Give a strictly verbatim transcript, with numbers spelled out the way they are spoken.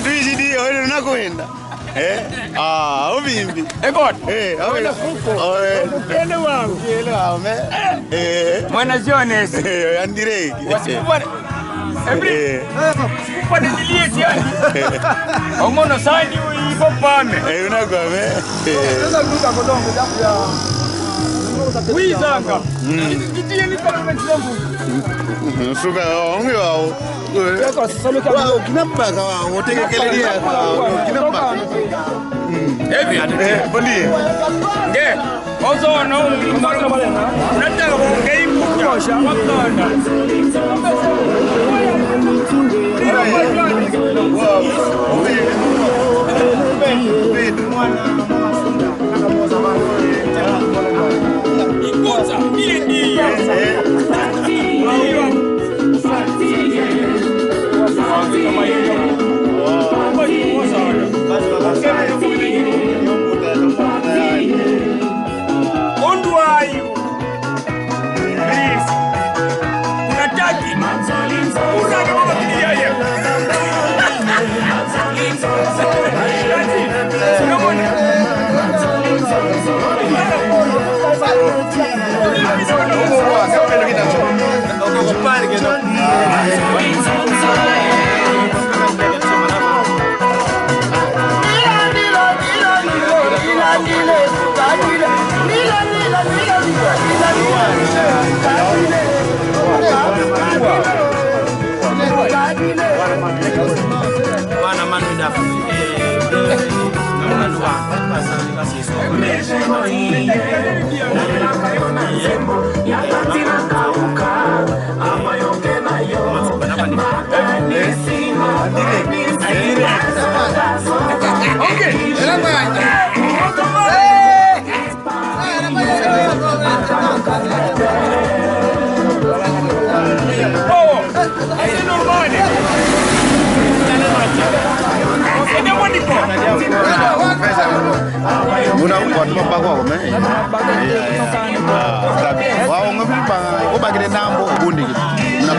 Twizidi, oyo nakwenda. Eh? Ah, ovimbi. Ekot. Eh, oyo. Oyo fuko. Oyo. Ele wangu. Ele wangu, eh. Eh. Mwana Jones. Eh, Andire. Wasikubwa. Ebri. Eh. Wasikubwa ni milieti yani. Omono sani uyi popame. Eh, unakwame. Eh. Wizanga. Mm. Kitiye ni kama metilangu. Nsuka, ongi wao. Yako sisalo kia. Wao, kina baka wao, otekelele ya. Kina baka. Ebi. Eh, bom dia. Nge, ozono, nataka bonge iputa, wakanda. Ikuta, ile ndiye. Ondwa ayo. Please. Unataki. Unataka mama kidi yeye. Unataki. Unamwona? Mwana manu dafa. Eh, eh, na mwana wa. Muna watu mapako wako me. Wao ngobili ba, obakile nambo, ubundi. Muna